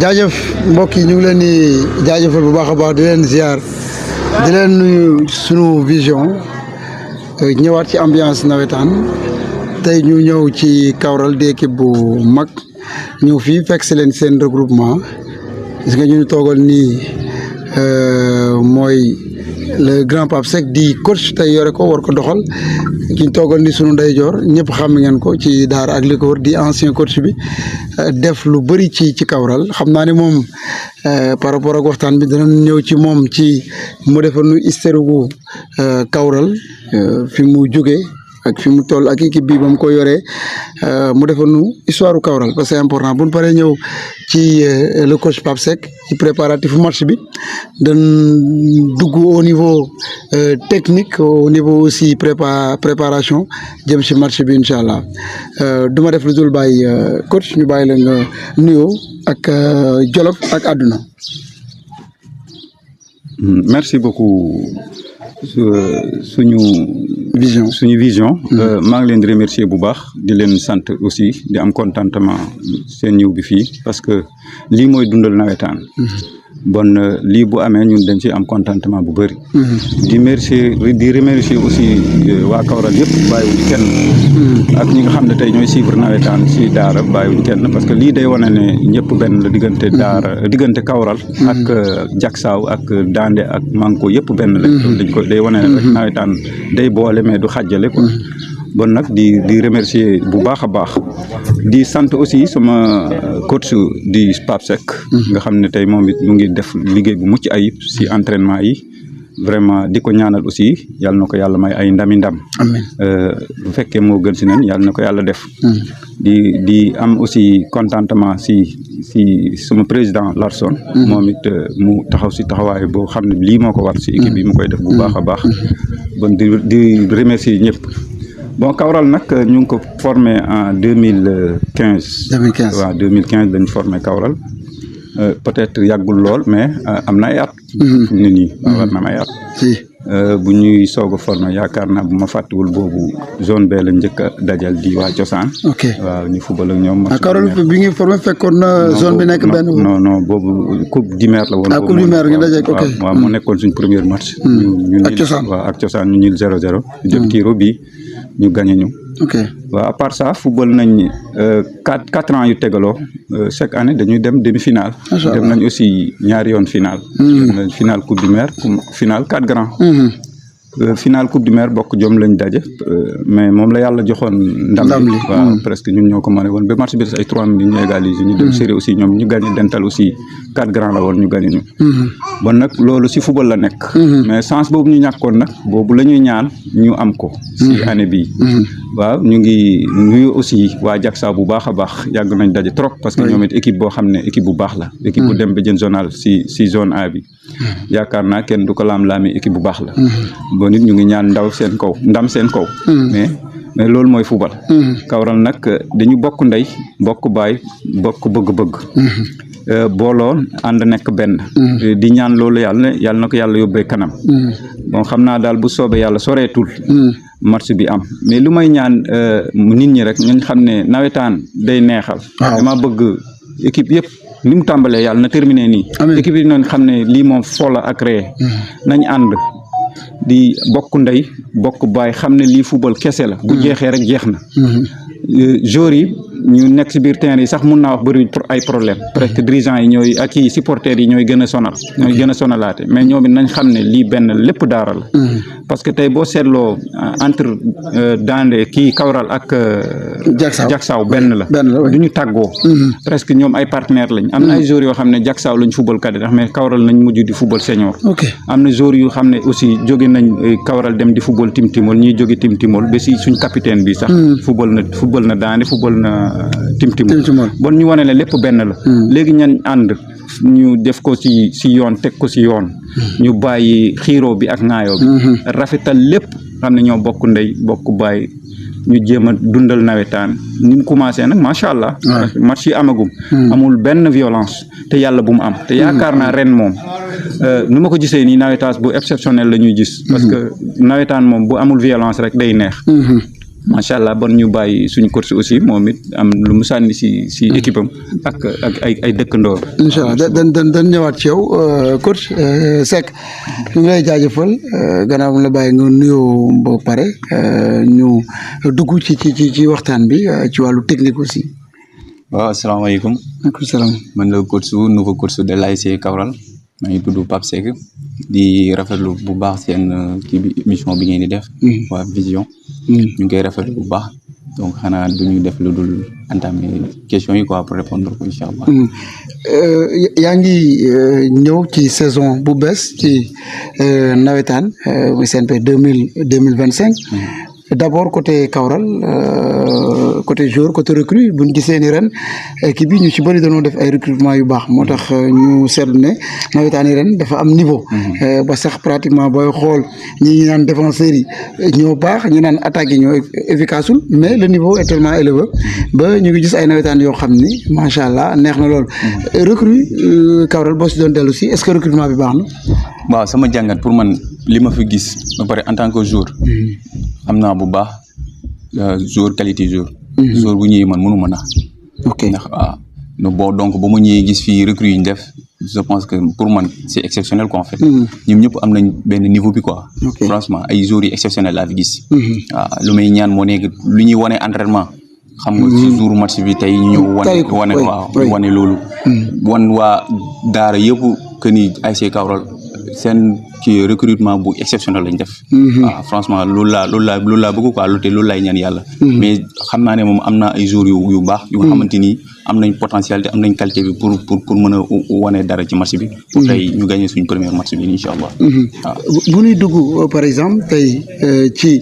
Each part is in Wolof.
jaajëf mbokk yi ñu ngi leen di jaajëfal bu baax a baax di leen ziar di leen nuyu sunu vision ñëwaat ci ambiance nawetaan tey ñu ñëw ci Kaolack di équipe bu mag ñëw fii fekk si leen seen regroupement gis nga ñu toogal nii mooy le grand Pape Seck di coach tey yore ko war ko doxal ki ñu toogal ni sunu ndeyjoor ñëpp xam ngeen ko ci daara ak li ko wër di ancien coach bi def lu bëri ci Kaolack xam naa ne moom par rapport ak waxtaan bi danañ ñëw ci moom ci mu defal nu historique Kaolack fi mu jógee ak fi mu toll ak équipe bi ba mu ko yoree mu defal nu histoire Kaolack parce que c'est important bu ñu paree ñëw ci le coach Pape Seck ci préparatif match bi dañ dugg au niveau technique au niveau aussi préparation jëm ci match bi incha allah du ma def lu dul bàyyi coach ñu bàyyi la nga nuyoo ak Jolof ak àdduna. Merci beaucoup suñu vision maa ngi leen di remercier bu baax di leen sant aussi di am contentement seen ñëw bi fii parce que lii mooy dundal nawetaan bon lii bu amee ñun dañ ci am contentement bu bëri di remercier aussi waa Kaolack yëpp bàyyiwuñu kenn ak ñi nga xam ne tey ñooy suivre nawetaan ci daara bàyyiwuñu kenn parce que lii day wane ne ñëpp benn la diggante daara diggante Kaolack ak Jaksaaw ak Dande ak Manko yëpp benn la dañ ko day wane ne rek nawetaan day boole mais du xàjjale quoi bon nag di remercier bu baax a baax di sant aussi sama coach di Pape Seck nga xam ne tey moom it mu ngi def liggéey bu mucc ayib ci entraînement yi vraiment di ko ñaanal aussi yàlla na ko yàlla may ay ndam bu fekkee moo gën ci nen yàlla na ko yàlla def di am aussi contentement ci sama président Larson moom it mu taxaw ci taxawaay boo xam ne lii moo ko war ci équipe bi mu koy def bu baax a baax bon di remercier ñëpp bon Kaolack nag ñu ngi ko formé en 2015 waaw 2015 dañu formé Kaolack peut-être yàggul lool mais am na ay at ne nii waaw war na am ay at bu ñuy soog a formé yaakaar naa bu ma fàttewul boobu zone B la njëkk a dajal di waa cosaan waaw ñu fubal ak ñoom Kaolack bi ngi formé fekkoon na zone bi nekk benn non boobu coupe du maire la woon coupe du maire ngi daje waaw moo nekkoon suñ premier match ñu ak cosaan ñu ñil 0-0 def tiro bi ñu gagné ñu waaw à part ça football nañ quatre ans yu tegaloo chaque année dañuy dem demi-finale dem nañ aussi ñaari yoon finale finale coupe du maire finale 4 grands finale coupe du maire bokk jom lañ daje mais moom la yàlla joxoon ndam li waaw presque ñun ñoo ko mëne woon ba match bi des ay 3 minutes ñu égaliser ñu dem série aussi ñoom ñu gagné dental aussi 4 grands la woon ñu gagné ñu bon nag loolu ci football la nekk mais chance boobu ñu ñàkkoon nag boobu la ñuy ñaan ñu am ko ci année bii waaw ñu ngi nuyu aussi waa Jaksaaw bu baax a baax yàgg nañ daje trop parce que ñoom it équipe boo xam ne équipe bu baax la équipe bu dem ba jën zonal ci zone A bi yaakaar naa kenn du ko laam-laami équipe bu baax la bon nit ñu ngi ñaan ndam seen kaw mais loolu mooy football Kaolack nag dañu bokk ndey bokk baay bokk bëgg-bëgg booloo ànd nekk benn di ñaan loolu yàlla na ko yàlla yóbbee kanam bon xam naa daal bu soobee yàlla soreetul match bi am mais lu may ñaan nit ñi rek ñu xam ne nawetaan day neexal dama bëgg équipe yëpp ni mu tàmbalee yàlla na terminé nii équipe yi noonu xam ne lii moom fola ak ree nañ ànd di bokk ndey bokk baay xam ne lii football kese la bu jeexee rek jeex na joueurs yi ñu nekk ci biir terrain yi sax mun naa wax bëri ay problème presque dirigeants yi ñooy ak kii supporters yi ñooy gën a sonalaate mais ñoom it nañ xam ne lii benn lépp daara la parce que tey boo seetloo entre Dande kii Kaolack ak Jaksaaw benn la du ñu tàggoo presque ñoom ay partenaires lañ am na ay joueurs yoo xam ne Jaksaaw lañ football cadet ndax mais Kaolack nañ mujj di football senior am na joueurs yu xam ne aussi jóge nañ Kaolack dem di football Timtimol ñuy jóge Timtimol ba si suñ capitaine bi sax football na Dande football na Timtimol bon ñu wane ne lépp benn la léegi ñan ànd ñu def ko ci yoon teg ko ci yoon ñu bàyyi xiiroo bi ak ŋaayoo bi rafetal lépp xam ne ñoo bokk ndey bokk bàyyi ñu jéem a dundal nawetaan ni mu commencé nag macha allah match yi amagum amul benn violence te yàlla bu mu am te yaakaar naa ren moom nu ma ko gisee nii nawetaan bu exceptionnel la ñuy gis parce que nawetaan moom bu amul violence rek day neex macha allah bon ñu bàyyi suñu coach aussi moom it am lu mu sànni si équipe am ak ay dëkkandoo. incha allah dañ ñëwaat ci yow coach Seck ñu ngi lay jaajëfal gannaaw la bàyyi nga nuyoo ba pare ñu dugg ci waxtaan bi ci wàllu technique aussi. waaw asalaamaaleykum. maaleykum salaam. man la coach nouveau coach de l'ASC Kaolack maa ngi tudd Pape Seck di rafetlu bu baax seen kii bi émission bi ngeen di def. waa Vision. ñu ngi koy rafetlu bu baax donc xanaa du ñu def lu dul entamer questions yi quoi pour répondre ko incha allah. yaa ngi ñëw ci saison bu bees ci nawetaan muy CNP 2025. D'abord côté Kaolack côté joueur côté recrue bu ñu gisee ni ren équipe bi ñu ci bëri dañoo def ay recrutement yu baax moo tax ñu seetlu ne nawetaani ren dafa am niveau. ba sax pratiquement booy xool ñi naan défenseurs yi ñoo baax ñu naan attaques yi ñoo efficaceul mais le niveau est tellement élevé ba ñu ngi gis ay nawetaan yoo xam ni macha allah neex na lool. Recrue Kaolack boo si doon dellu si est-ce que recrutement bi baax na. waaw sama jàngat pour man li ma fi gis ba pare en tant que joueur. xam naa bu baax joueur qualité joueur. joueur bu ñëwee man mënu ma nax. ok ndax bon donc ba mu ñëwee gis fii recrue yi ñu def je pense que pour man c'est exceptionnel quoi en fait. ñoom ñëpp am nañ benn niveau bi quoi. franchement ay joueurs yi exceptionnel laa fi gis. waaw lu may ñaan moo nekk lu ñuy wane entraînement. xam nga ci jour match bi tey ñu ñëw wane loolu. wan waa daara yëpp que ni ASC Kaolack seen ci recrutement bu exceptionnel lañ def. waaw franchement loolu laa bëgg quoi loolu laay ñaan yàlla. mais xam naa ne moom am na ay joueurs yu baax yu nga xamante ni am nañ potentialité am nañ qualité bi pour mën a wane dara ci match bi. pour tey ñu gagner suñ premier match bi incha allah. waaw bu ñuy dugg par exemple tey ci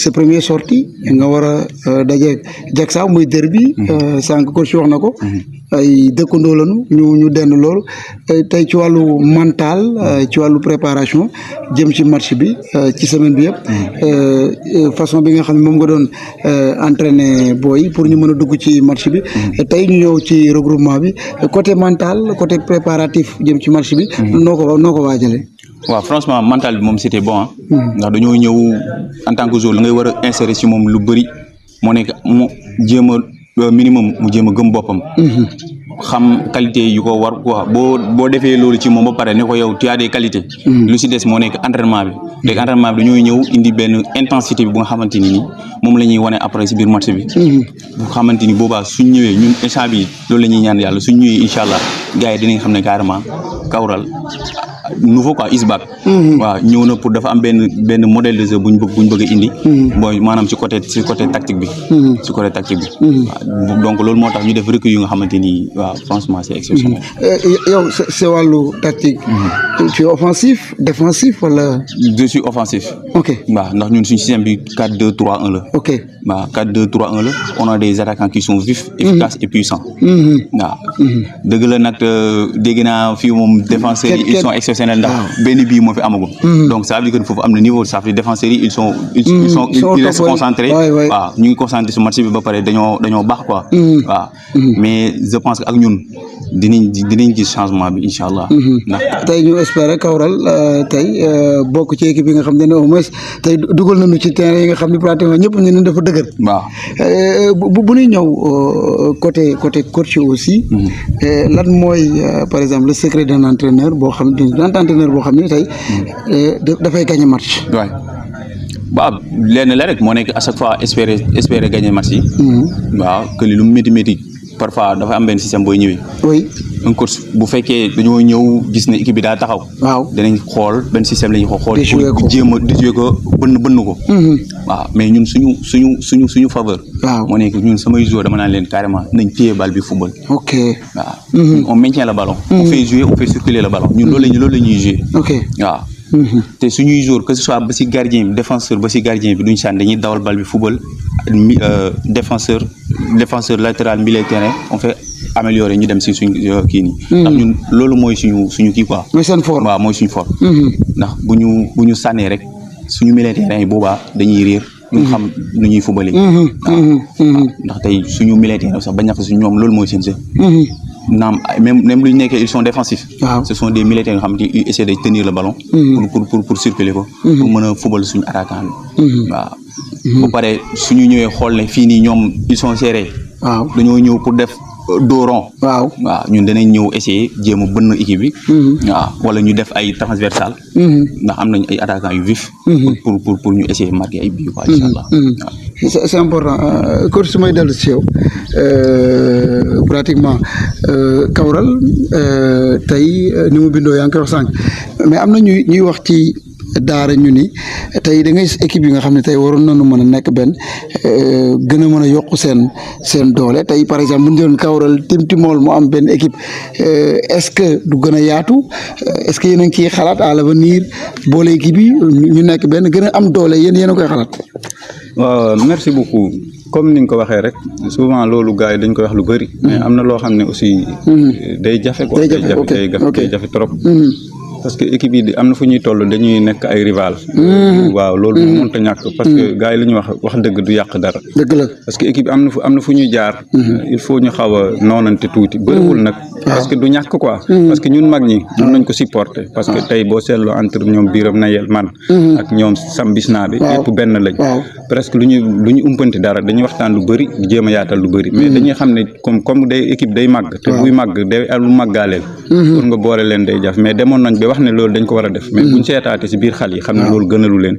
sa première sortie nga war a dajeeg Jacksa muy derby. sànq coach wax na ko. ay dëkkandoo lañu ñu denn loolu tey ci wàllu mental ci wàllu préparation jëm ci match bi ci semaine bi yëpp façon bi nga xam ne moom nga doon entraîner booy pour ñu mën a dugg ci match bi tey ñu ñëw ci regroupement bi côté mental côté préparatif jëm ci match bi noo ko waajalee. waaw franchement mental bi moom c'était bon ndax dañoo ñëw en tant que joueur la ngay war a insérer ci moom lu bëri moo nekk mu jéem a minimum mu jéem a gëm boppam. xam qualité yu ko war quoi boo defee loolu ci moom ba pare ne ko yow tu as des qualités. lu si des moo nekk entraînement bi. léegi entraînement bi dañooy ñëw indi benn intensité bi bu nga xamante ni moom la ñuy wane après si biir match bi. bu xamante ni boobaa suñ ñëwee ñun instant bi loolu la ñuy ñaan yàlla suñ ñëwee incha allah gars yi dinañ xam ne carrément Kaolack nouveau quoi is back. waaw ñëw na pour dafa am benn modèle de jeu buñ bëgg a indi. mooy maanaam ci côté tactique bi. ci côté tactique bi. waaw donc loolu moo tax ñu def recrue yu nga xamante ni waaw franchement c'est exceptionnel. yow c'est wàllu tactique. tu es offensif défensif wala. je suis offensif. ok waaw ndax ñun suñu système bi 4-2-3-1 la. ok waaw 4-2-3-1 la on a des attaquants qui sont vifs. efficaces et puissants. waaw dëgg la nag dégg naa fii moom défenseurs yi ils sont exceptionnels ndax benn bii moo fi amagum. donc ça veut dire que foofu am na niveau ça fait défenseurs yi ils restent concentrés. waaw ñu ngi concentré su match bi ba pare dañoo baax quoi. waaw mais je pense que ak ñun dinañ gis changement bi incha allah. ndax tey ñu espérer Kaolack tey bokk ci équipe yi nga xam ne au moins tey dugal nañu ci terrain yi nga xam ne pratiquement ñëpp ñu ne dafa dëgër. waaw bu ñuy ñëw côté coach aussi. lan mooy par exemple le secret d'un entraîneur boo xam ne tey dafay gagner match. waaw lenn la rek moo nekk à chaque fois espérer gagner match yi. waaw que lu mu métti parfois dafa am benn système booy ñëwee. oui un coach bu fekkee dañoo ñëw gis ne équipe bi daa taxaw. waaw dinañ xool benn système la ñuy xool. déjouer ko jéem a déjouer ko bënn ko. waaw mais ñun suñu faveur. waaw moo nekk ñun samay joueurs dama naan leen carrément nañ téye bal bi football. ok waaw. on maintient le ballon. on fait jouer on fait circuler le ballon ñun loolu la ñuy jouer. ok waaw. te suñuy joueurs que ce soit ba si gardien bi défenseur ba si gardien bi duñ sànni dañuy dawal bal bi football défenseur latéral milieu terrain on fait améliorer ñu dem si suñ kii nii. ndax ñun loolu mooy suñu kii quoi. mooy seen fort waaw mooy suñu fort. ndax bu ñu sànnee rek suñu milieu terrain yi boobaa dañuy réer. ñu xam nu ñuy footballé. waaw ndax tey suñu milieu terrain sax bañ a fa suñu ñoom loolu mooy seen jeu. naam même lu ñu nekkee ils sont défensifs. ce sont des militaires yoo xam ne ils essaient de tenir le ballon. pour circuler ko. pour mën a football suñu attaquant bi. waaw ba pare suñu ñëwee xool ne fii nii ñoom ils sont serrés. waaw dañoo ñëw pour def dos rond. waaw ñun danañ ñëw essayer jéem a bënn équipe bi. waaw wala ñu def ay transversal. ndax am nañ ay attaquants yu vif. pour ñu essayer marquer ay buts quoi incha allah. c'est important coach su may dellu si yow pratiquement Kawral tey ni mu bindoo yaa ngi koy wax sànq mais am na ñuy wax ci daara ñu ni tey da ngay équipe yi nga xam ne tey waroon nañu mën a nekk benn gën a mën a yokk seen doole tey par exemple bu ñu jëloon Kawral Timtimol mu am benn équipe est-ce que du gën a yaatu est-ce que yéen a ngi ciy xalaat à l'avenir boole équipe yi ñu nekk benn gën a am doole yéen a koy xalaat. waaw merci beaucoup comme ni nga ko waxee rek souvent loolu gars yi dañ koy wax lu bëri. mais am na loo xam ne aussi. day jafe quoi day jafe trop. parce que équipe yi am na fu ñuy toll dañuy nekk ay rival. waaw loolu moom mënut a ñàkk parce que gars yi li ñuy wax dëgg du yàq dara. dëgg la parce que équipe am na fu ñuy jaar. il faut ñu xaw a noonante tuuti. bëriwul nag parce que du ñàkk quoi. parce que ñun mag ñi mën nañ ko supporter. parce que tey boo seetloo entre ñoom Biram Nayel man. ak ñoom Sambisna bi. yëpp benn lañ. presque lu ñu umpanti dara dañuy waxtaan lu bëri jéem a yaatal lu bëri. mais dañuy xam ne comme day équipe day màgg. te buy màgg day lu màggaaleel. pour nga boole leen day jaf mais demoon nañ ba wax ne loolu dañ ko war a def mais buñ seetaate si biir xal yi xam ne loolu gënalu leen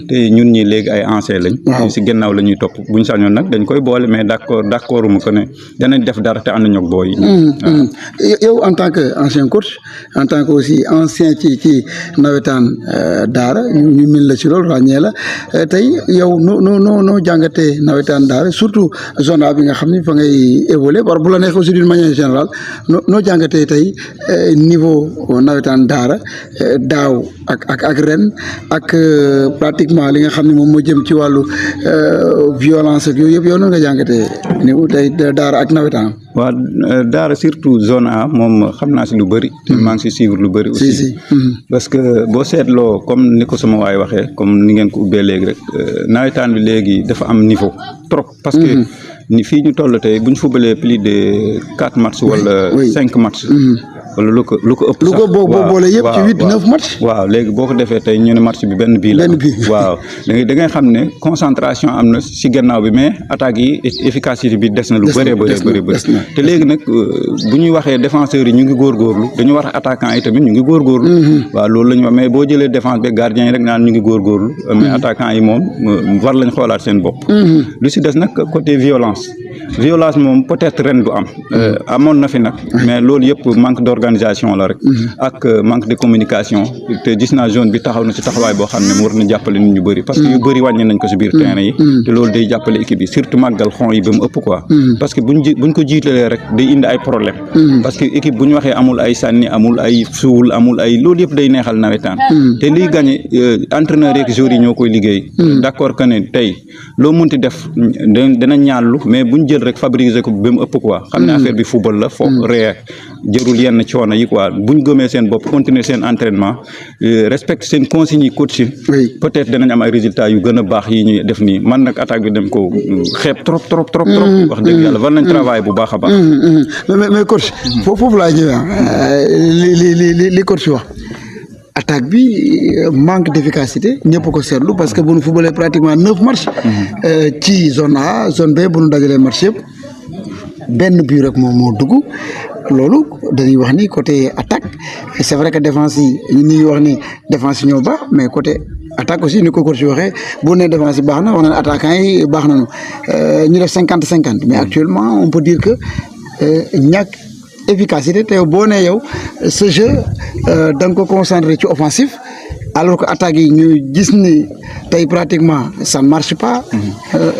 te ñun ñi léegi ay ancien lañ si gannaaw la ñuy topp buñ sañoon nag dañ koy boole mais d'accord mu ko ne danañ def dara te ànd ñoog booy yi yow en tant que ancien coach en tant que aussi ancien ci nawetaan daara ñu min la ci loolu ràññee la tey yow noo jàngatee nawetaan daara surtout zone A bi nga xam ne fa ngay évoluer war bu la neex aussi d'une manière générale noo jàngatee tey niveau nawetaan daara daaw ak ren ak pratiquement li nga xam ne moom moo jëm ci wàllu violence ak yooyu yëpp yow noonu nga jàngatee ni tey daara ak nawetaan. waaw daara surtout zone A moom xam naa si lu bëri. te maa ngi si suivre lu bëri aussi. parce que boo seetloo comme ni ko sama waay waxee comme ni ngeen ko ubbee léegi rek nawetaan bi léegi dafa am niveau trop. parce que ni fii ñu toll tey bu ñu fubalee plus de 4 matchs wala 5 matchs. wala lu ko ëpp sax boo boole yëpp ci 8-9 match. waaw léegi boo ko defee tey ñu ne match bi benn bii la. waaw da ngay xam ne concentration am na si gannaaw bi mais attaques yi efficacité bi des na lu bëree bëri te léegi nag bu ñuy waxee défenseurs yi ñu ngi góorgóorlu dañu war a attaquants yi tamit ñu ngi góorgóorlu. waaw loolu la ñu wax mais boo jëlee défense bi gardien yi rek naan ñu ngi góorgóorlu mais attaquants yi moom war lañ xoolaat seen bopp. lu si des nag côté violence moom peut-être ren du am. amoon na fi nag mais loolu yëpp manque d'organisation la rek. ak manque de communication te gis naa zone bi taxaw na si taxawaay boo xam ne mu war na jàppale nit ñu bëri parce que yu bëri wàññi nañ ko si biir terrain yi. te loolu day jàppale équipe yi surtout màggal xon yi ba mu ëpp quoi. parce que buñ ko jiitalee rek day indi ay problème parce que équipe bu ñu waxee amul ay sànni amul ay suul amul ay loolu yëpp day neexal nawetaan. te liy gagné entraîneur yeeg joueurs yi ñoo koy liggéey. d'accord que ne tey loo munti def dana ñaanlu mais buñ jël rek favoriser ko ba mu ëpp quoi. xam ne affaire bi football la foofu réer jërul yenn coono yi quoi buñ gëmee seen bopp continuer seen entraînement respecte seen consignes yi coaching peut-être danañ am ay résultats yu gën a baax yi ñuy def nii man nag attaque bi dem ko xeeb trop wax dëgg yàlla war nañ travail bu baax a baax. mais coach foofu laa ñëwee li coach wax attaque bi manque d'efficacité ñëpp ko seetlu parce que bu ñu footballee pratiquement 9 matchs ci zone A zone B bu ñu dajalee match yëpp benn but rek moom moo dugg loolu dañuy wax ni côté attaque c'est vrai que défense yi ñu ngi wax ni défense yi ñoo baax mais côté attaque aussi ni ko coach waxee bu ne défense yi baax na wax na attaquant yi baax nañu ñu def 50-50 mais actuellement on peut dire que ñàkk efficacité te boo nee yow ce jeu da nga ko concentré ci offensif alors que attaques yi ñu gis ni tey pratiquement ça ne marche pas.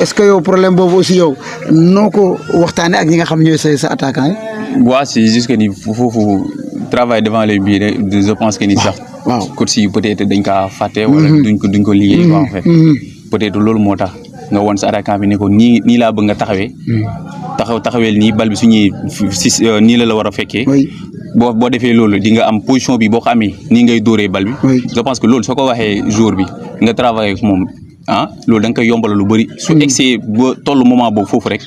Est-ce que yow problème boobu aussi yow noo ko waxtaanee ak ñi nga xam ñooy sa attaquant yi. waaw c'est juste que ni foofu travail devant les buts je pense que ni sax. waaw coach yi peut-être dañ kaa fàtte. wala duñ ko liggéey quoi en fait. peut-être loolu moo tax nga woon sa attaquant bi ne ko nii laa bëgg nga taxawee. taxaweel nii bal bi su ñuy nii la war a fekkee. boo defee loolu di nga am position bi boo ko amee nii ngay dóoree bal bi. je pense que loolu soo ko waxee jour bi nga travailler ak moom loolu da nga koy yombal lu bëri. su egsee ba tollu moment boobu foofu rek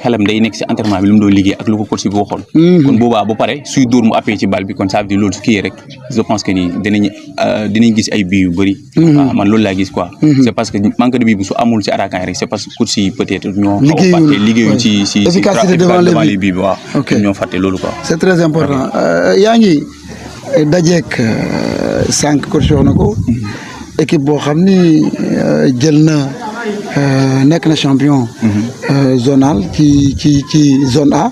xelam day nekk si entraînement bi lu mu doon liggéey ak lu ko coach bi waxoon. kon boobaa ba pare suy dóor mu appuyé ci bal bi kon ça veut dire loolu su kii rek je pense que ni dinañ gis ay buts yu bëri. waaw man loolu laa gis quoi. c'est parce que manque de but bu su amul si attaquant rek c'est parce que coach yi peut-être ñoo xaw a fàtte liggéeyuñ ci efficacité devant les buts bi waaw. ñoo fàtte loolu quoi. c'est très important yaa ngi dajeek sànq coach wax na ko équipe boo xam ni jël na nekk na champion zonal ci zone A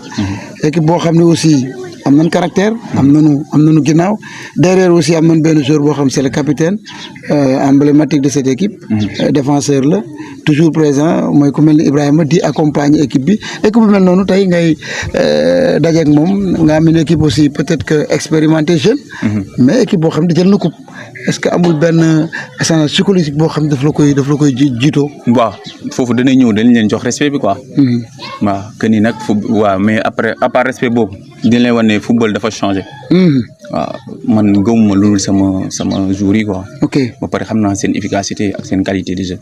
équipe boo xam ne aussi am nañ caractère am nañu ginnaaw derrière aussi am nañ benn joueur boo xam c'est le capitaine emblématique de cette équipe défenseur la toujours présent mooy ku mel ni Ibrahima di accompagner équipe bi mel noonu tey ngay dajeek moom nga am une équipe aussi peut-être que expérimentée jeune mais équipe boo xam ne jël na coupe est-ce que amul benn échange psychologique boo xam ne daf la koy jiitoo. waaw foofu danañ ñëw dañ leen jox respect bi quoi. waaw que ni nag waaw mais après à part respect boobu dina leen wan ne football dafa changé. waaw man gëmuma loolu sama jour yi quoi. ok ba pare xam naa seen efficacité ak seen qualité de jeu.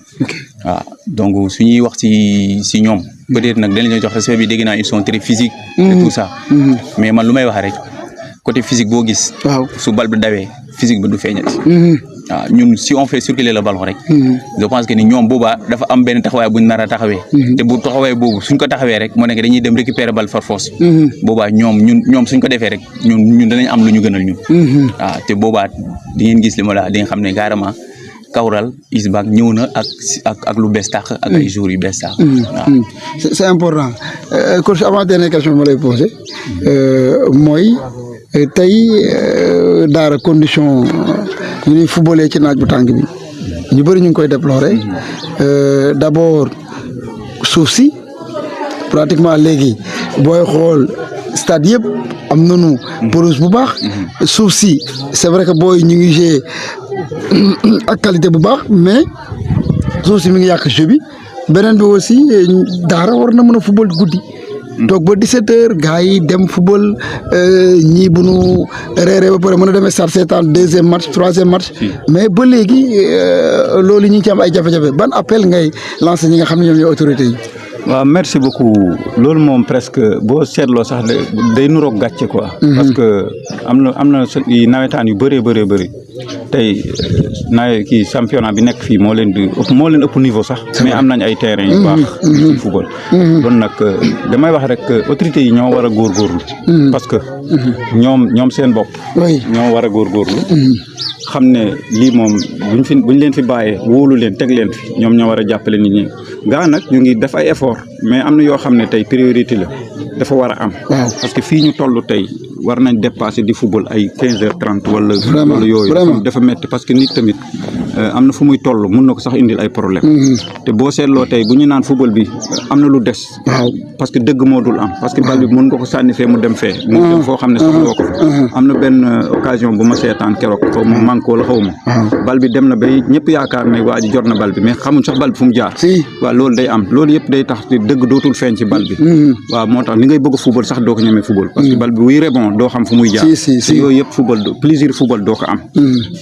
waaw donc su ñuy wax si ñoom. peut-être nag dañ leen jox respect bi dégg naa ils sont très physiques. et tout ça. mais man lu may wax rek côté physique boo gis. waaw su bal bi dawee physique ba du feeñati. waaw ñun si on fait circuler le ballon rek. je pense que ni ñoom boobaa dafa am benn taxawaay bu ñu nar a taxawee. te bu taxawaay boobu suñ ko taxawee rek moo nekk dañuy dem récupérer bal par force. boobaa ñoom suñ ko defee rek ñun danañ am lu ñu gënal ñun. waaw te boobaa di ngeen gis li ma la di nga xam ne carrément Kawral Isbak ñëw na ak lu bees tax ak ay jours yu bees tax. waaw c'est important coach avant dernière question ma lay posé mooy tey daara condition ñu ñuy footballé ci naaj bu tàng bi ñu bëri ñu ngi koy déplorer d'abord suuf si pratiquement léegi booy xool stade yëpp am nañu pelouse bu baax suuf si c'est vrai que booy ñu ngi jouer ak qualité bu baax mais suuf si mi ngi yàq jeu bi beneen bi aussi daara war na mën a football guddi donc ba 17h gars yi dem football ñii bu nu reeree ba pare mën a demee stade seetaan deuxième match troisième match mais ba léegi loolu ñu ngi ci am ay jafe-jafe ban appel ngay lancer ñi nga xam ne ñoom ñooy autorités yi. waaw merci beaucoup loolu moom presque boo seetloo sax day nuroog gàcce quoi. parce que am na nawetaan yu bëri tey kii championnat bi nekk fii moo leen ëpp niveau sax. mais am nañ ay terrain yu baax. ci football. kon nag damay wax rek autorités yi ñoo war a góorgóorlu. parce que ñoom seen bopp. ñoo war a góorgóorlu. xam ne lii moom buñ leen fi bàyyee wóolu leen teg leen fi ñoom ñoo war a jàppale nit ñi gaa nag ñu ngi def ay effort mais am na yoo xam ne tey priorité la dafa war a am. parce que fii ñu toll tey war nañ dépasser di football ay 15h30 wala yooyu. dafa métti parce que nit tamit am na fu muy toll mun na ko sax indil ay problème te boo seetloo tey bu ñu naan football bi am na lu des. parce que dëgg moo dul am parce que bal bi mun nga ko sànni fee mu dem fee. mu dem foo xam ne soxloo ko fa. am na benn occasion bu ma seetaan keroog xaw ma manqué wala xaw ma. bal bi dem na bay ñëpp yaakaar ne waa ji jot na bal bi mais xamuñ sax bal bi fu mu jaar. waaw loolu day am loolu yëpp day tax dëgg dootul feeñ ci bal bi. waaw moo tax li ngay bëgg football sax doo ko ñemee football. parce que bal bi wuy rebond doo xam fu muy jaar. te yooyu yëpp plaisir football doo ko am.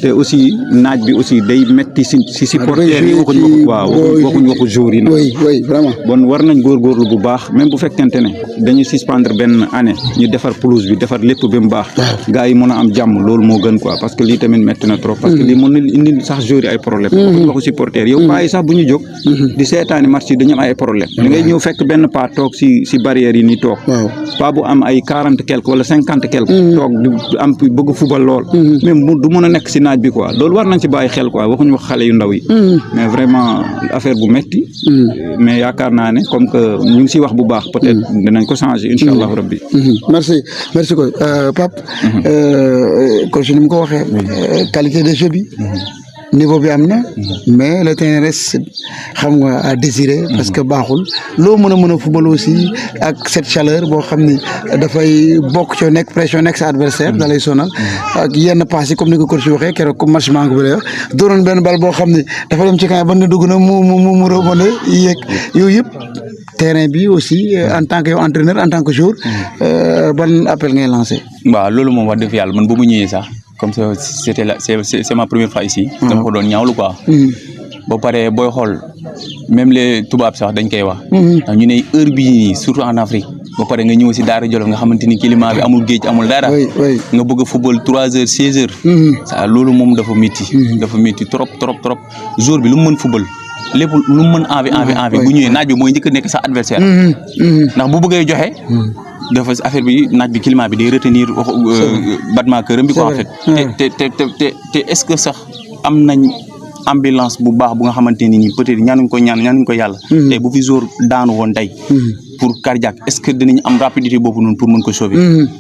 te aussi naaj bi aussi day metti si supporters yi waxuñ waxu joueurs yi nag. oui vraiment. bon war nañ góorgóorlu bu baax même bu fekkente ne dañuy suspendre benn année ñu defar pelouse bi defar lépp ba mu baax. gars yi mën a am jàmm loolu moo gën quoi parce que lii tamit metti na trop. parce que lii mën na indi sax joueurs yi ay problème. waxu supporters yow paa yi sax bu ñu jóg. di seetaani match yi dañu am ay problème da ngay ñëw fekk benn paa toog si barrière yi nii toog. paa bu am ay 40 quelque wala 50 quelque. toog du am bëgg football lool. même du mën a nekk si naaj bi quoi loolu war nañ ci bàyyi xel quoi waxuñu wax xale yu ndaw yi. mais vraiment affaire bu metti mais yaakaar naa ne comme que ñu ngi siy wax bu baax peut-être dinañ ko changer incha allahu rabbi. merci ko Pape. coach ni mu ko waxee. qualité de jeu bi. niveau bi am na. mais le terrain reste xam nga à désirer. parce que baaxul loo mën a football aussi ak cette chaleur boo xam ni dafay bokk ci nekk pression nekk sa adversaire da lay sonal. ak yenn pass yi comme ni ko coach waxee keroog comme match manque bi lay wax dooroon benn bal boo xam ni dafa dem ci camp ba ne dugg na mu rebonde yéeg yooyu yëpp. terrain bi aussi en tant que yow entraîneur en tant que joueur ban appel ngay lancé. waaw loolu moom wax dëgg yàlla man ba mu ñëwee sax. comme ça c'est ma première fois ici. dama ko doon ñaawlu quoi. ba pare booy xool même les tubaab sax dañ koy wax. ndax ñu ne heure bii nii surtout en Afrique ba pare nga ñëw si Daara Jolof nga xamante ni climat bi amul géej amul dara. nga bëgg a football 3 heures 16 heures. ça loolu moom dafa métti. dafa métti trop jour bi lu mu mën football lépp lu mu mën envie bu ñëwee naaj bi mooy njëkk a nekk sa adversaire. ndax bu bëggee joxe. dafa affaire bi naaj bi climat bi day retenir battement këram bi quoi en fait. te est-ce que sax am nañ ambulance bu baax bu nga xamante ni peut-être ñaanuñ ko yàlla. tey bu fi jour daanu woon tey. pour cardiaque est-ce que dinañ am rapidité boobu noonu pour mën ko sauver.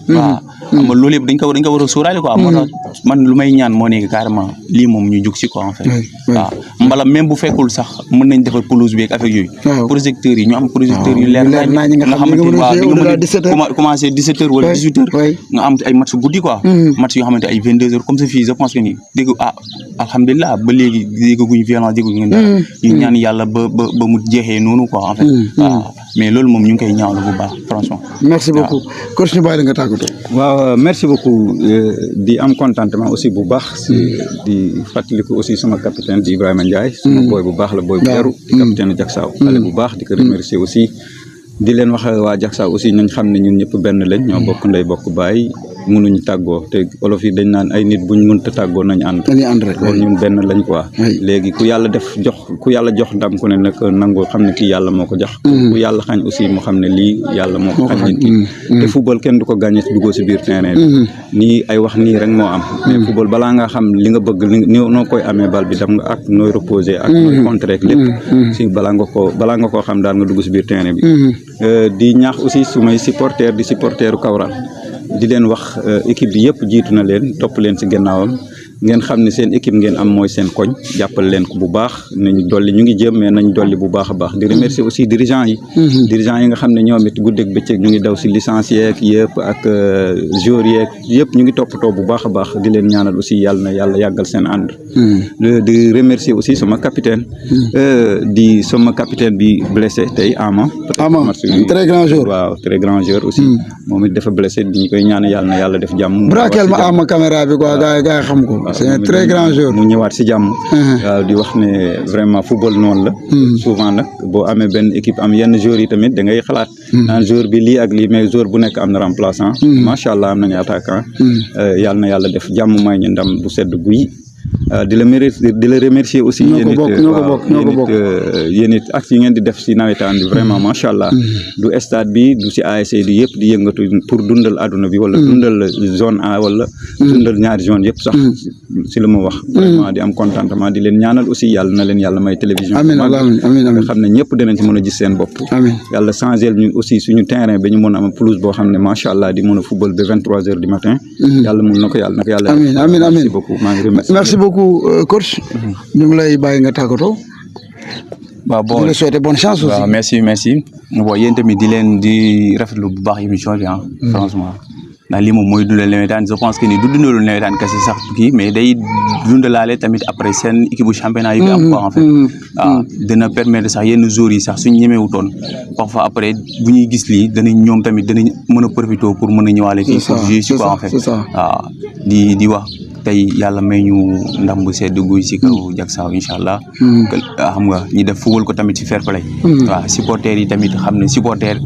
waaw xam nga loolu yëpp dañ ko war a sóoraale quoi. moo tax man lu may ñaan moo nekk carrément lii moom ñu jug si quoi en fait. waaw mbala même bu fekkul sax mën nañ defar pelouse bi ak affaire yooyu. projecteurs yi ñu am projecteurs yu leer nañ nga xamante ni waaw nga mën a commencé 17 heures wala 18 heures. nga am ay match guddi quoi. match yoo xamante ay 22 heures comme ça fii je pense que ni dégg alhamdulilah ba léegi dégguñu violence dégguñu dara. ñu ñaan yàlla ba mu jeexee noonu quoi en fait. waaw mais loolu moom ñu ngi koy ñaawlu bu baax franchement. merci beaucoup coach ñu bàyyi la nga tàggatoo. waaw merci beaucoup di am contentement aussi bu baax di fàttaliku aussi sama capitaine di Ibrahima Ndiaye. sama boy bu baax la boy bu yaru di capitaine Jaksaaw. xale bu baax di ko remercier aussi. di leen wax waa Jaksaaw aussi nañ xam ne ñun ñëpp benn lañ ñoo bokk ndey bokk baay mënuñu tàggoo te olof yi dañ naan ay nit buñ mënta tàggoo nañ ànd. dañuy ànd rek loolu ñun benn lañ quoi. léegi ku yàlla jox ndam ku ne nag nangoo xam ne kii yàlla moo ko jox. ku yàlla xañ aussi mu xam ne lii yàlla moo ko xañ nit ki. te football kenn du ko gagné duggoo si biir terrain bi. nii ay wax nii rek moo am. mais football balaa nga xam li nga bëgg noo koy amee bal bi dem nga ak nooy reposer ak nooy contrer ak lépp. si balaa nga koo xam daal nga dugg si biir terrain bi. di ñaax aussi sumay supporteru Kaolack di leen wax équipe bi yëpp jiitu na leen topp leen si gannaawam ngeen xam ne seen équipe ngeen am mooy seen koñ jàppal leen ko bu baax nañ dolli ñu ngi jéem mais nañ dolli bu baax a baax di remercier aussi dirigeants yi nga xam ne ñoom it guddeeg bëccëg ñu ngi daw si licencié yeeg yëpp ak joueurs yeeg yëpp ñu ngi toppatoo bu baax a baax di leen ñaanal aussi yàlla na yàlla yàggal seen ànd di remercier aussi sama capitaine bi blessé tey Ama très grand joueur waaw très grand joueur aussi moom it dafa blessé di ñu koy ñaan yàlla na yàlla def jàmm braquel ma Ama caméra bi quoi gars yi xam ko c'est un très grand joueur mu ñëwaat si jàmm waaw di wax ne vraiment football noonu la souvent nag boo amee benn équipe am yenn joueurs yi tamit da ngay xalaat naan joueur bi lii ak lii mais joueur bu nekk am na remplaçant macha allah am nañu attaquant yàlla na yàlla def jàmm may ñu ndam bu sedd guy di la remercier aussi yéen it ak yi ngeen di def si nawetaan bi vraiment macha allah du stade bi du si ASC di yëpp di yëngatu pour dundal adduna bi wala dundal zone A wala dundal ñaari zone yëpp sax si la ma wax vraiment di am contentement di leen ñaanal aussi yàlla na leen yàlla may télévision nga xam ne ñëpp dinañ ci mën a gis seen bopp yàlla changel ñu aussi suñu terrain ba ñu mën a am pelouse boo xam ne macha allah di mën a football ba 23 heures du matin yàlla mun na ko yàlla amiin merci beaucoup maa ngi remercier merci beaucoup coach ñu ngi lay bàyyi nga tàggatoo. waaw bon di la souhaiter bonne chance aussi. waaw merci bon yéen tamit di rafetlu bu baax émission bi franchement ndax lii moom mooy dundal nawetaan je pense que ni du dundalul nawetaan kese sax kii mais day dundalaale tamit après seen équipe bu championnat yi bi am quoi en fait waaw dina permettre sax yenn jours yi sax suñ ñemewutoon parfois après bu ñuy gis lii ñoom tamit danañ mën a profité pour mën a ñëwaale fii pour jouer si quoi en fait waaw di wax tey yàlla may ñu ndam bu sedd guy si kaw Jaksaaw incha allah xam nga ñi def football ko tamit si fair play waaw supporters yi tamit xam ne supporter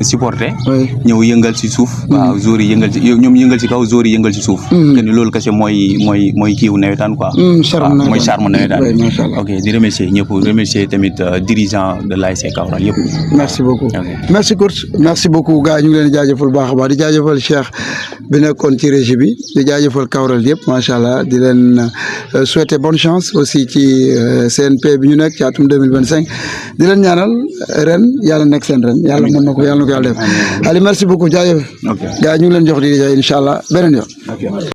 ñëw yëngal si suuf waaw joueurs yi yëngal si ñoom yëngal si kaw joueurs yi yëngal si suuf te ni loolu kese mooy kiiwu nawetaan quoi mooy charme nawetaan ok di remercier ñëpp remercier tamit dirigeant de l'ASC Kaolack yëpp merci beaucoup merci coach merci beaucoup gars ñu ngi leen di jaajëfal baax a baax di jaajëfal Cheikh bi nekkoon ci régie bi di jaajëfal Kaolack yëpp macha allah di leen souhaiter bonne chance aussi ci CNP bi ñu nekk ci atum 2025 di leen ñaanal ren yàlla nekk seen ren yàlla mën na ko yàlla def allez merci beaucoup jaajëf gars ñu ngi leen jox di incha allah beneen yoon